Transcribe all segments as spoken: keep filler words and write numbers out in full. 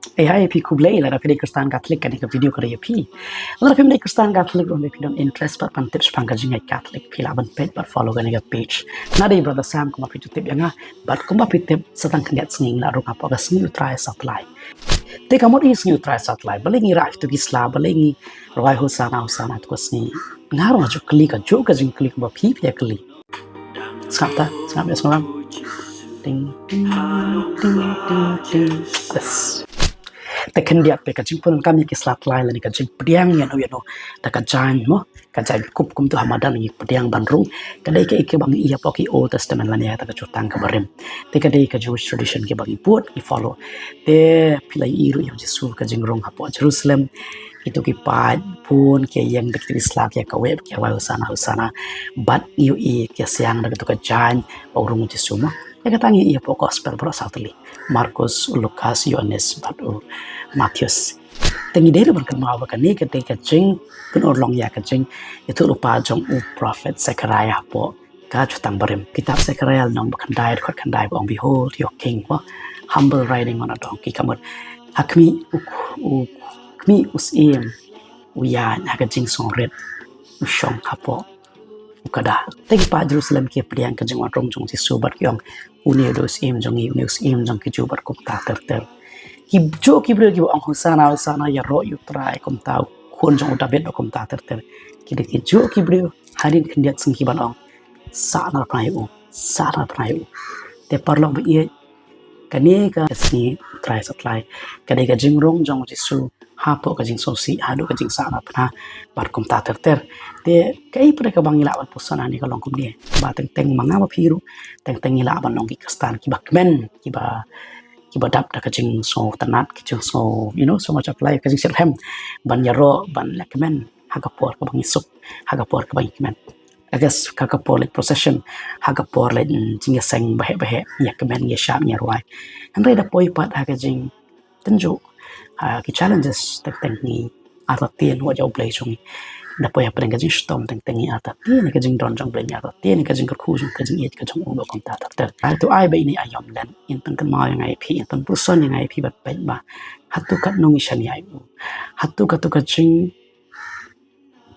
Ei, hi phi, khublei. Lada phi dei Khristan Katholik, kane ka video ka dei ïa phi. Lada phim dei Khristan Katholik ruh, phi don interest bad ban tip shaphang ka jingngeit Katholik, phi lah ban peit bad follow kane ka page. Nga dei Brother Sam, kumba phi ju tip ïa nga. Bad kumba phi tip, sa tang khyndiat sngi ngi la rung hapoh ka sngi U Trai Satlai. Te ka mut i sngi U Trai Satlai, balei ngi rah kito ki sla, balei ngi rwai Hosanna, Hosanna, to ka sngi. Nga ruh nga ju kylli kajuh ka jingkylli kumba phi phi ïa kylli. Sngap ta, sngap ïa sngewbha. Ting, ting, ting, ting, ting. Yes. Te khyndiat phi, ka jingpyndonkam ïa ki sla tlai lane ka jingpdiang ïano ïano da ka jaiñ mo, ka jaiñ kup, kumto ha madan ngi pdiang ban rung. Ka dei kaei kaba ngi ïohi hapoh ki Old Testament lane ha kata ka Jutang kaba Rim. Te ka dei ka Jewish tradition kaba ngi bud, ngi follow. Te phi la ïohi ruh ïa u Jisu ka jingrung hapoh Jerusalem. Kito ki paid bun ki ïeng da kito ki sla ki ïa kaweh, ki rwai Hosanna, Hosanna. Bad ngi ïohi ki ïa siang da kato ka jaiñ ba u rung u Jisu mo. Ïa kata ngi ïohi hapoh gospel baroh saw tylli. Markus, u Lukas, u Ïoannis bad u Mathaios. Te ngi dei ruh ban kynmaw ba kane ka dei ka jingpynurlong ïa ka jingïathuhlypa jong u prophet Zechariah hapoh ka Jutang Barim. Kitab Zechariah lynnong ba khyndai, dkhot khyndai ba ong, "Behold your king, mo, humble riding on a donkey." Ka mut, ha khmih u, u khmih u syiem u ïaid ha ka jingsngewrit, u shong hapoh u kada. Te ki paid Jerusalem ki pdiang ka jingwan rung jong u Jisu bad ki ong, "Une u dei u syiem jong ngi, une u syiem jong ki Jiw bad kumta ter ter." Kijuh ki briew kiba ong, "Hosanna, Hosanna, ïaroh ïa u Trai, kumta u khun jong u Dabid bad kumta ter ter." Ki dei kijuh ki briew hadien khyndiat sngi kiban ong, "Sahnarphna ïa u, sahnarphna ïa u." Te paralok ba ïeit, kane ka sngi U Trai Satlai ka dei ka jingrung jong u Jisu hapoh ka jingsngewsih haduh ka jingsahnarphna bad kumta ter ter. Te kaei pat kaba ngi lah ban pyrshang hangne ka long kumne, ba teng teng ma nga ma phi ruh, teng teng ngi lah ban long ki Khristan kiba kmen, kiba, kiba dap da ka jingsngewtynnat, ki jingsngew, you know, sngew japlai, ka jingshitrhem ban ïaroh, ban leh kmen ha ka por kaba ngi suk, ha ka por kaba ngi kmen. I guess, ha ka por leit procession, ha ka por leit, mm, jingïaseng baheh baheh, ïa kmen, ïa shad, ïa rwai. Hynrei da poi pat ha ka jingtynjuh, ha ki challenges, teng teng ngi artatien wat ïa U Blei jong ngi. Da poi hapdeng ka jingshitom, teng teng ngi artatien ïa ka jingdon jong U Blei, ngi artatien ïa ka jingkyrkhu jong, ka jingïeit ka jong u bad kumta ter ter. Ai to ai ba ine i aïom lem, in pynkynmaw ïa nga ïa phi, in pynpyrshang ïa nga ïa phi bad peit ba hato katno ngi shaniah ïa u. Hato kato ka jing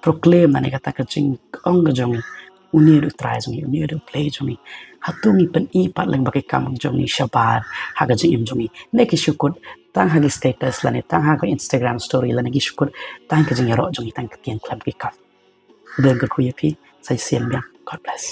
proclaim lane kata ka jingong ka jong ngi, "Une u dei U Trai jong ngi, une u dei U Blei jong ngi." Hato ngi pyni pat lyngba ki kam jong ngi shabar ha ka jingim jong ngi, ne ki shu kut tang ha ki status lane tang ha ka Instagram story lane ki shu kut tang ka jingïaroh jong ngi tang ka ktien khlem ki kam. Bad kyrkhu ïa phi sa shisien biang. God bless.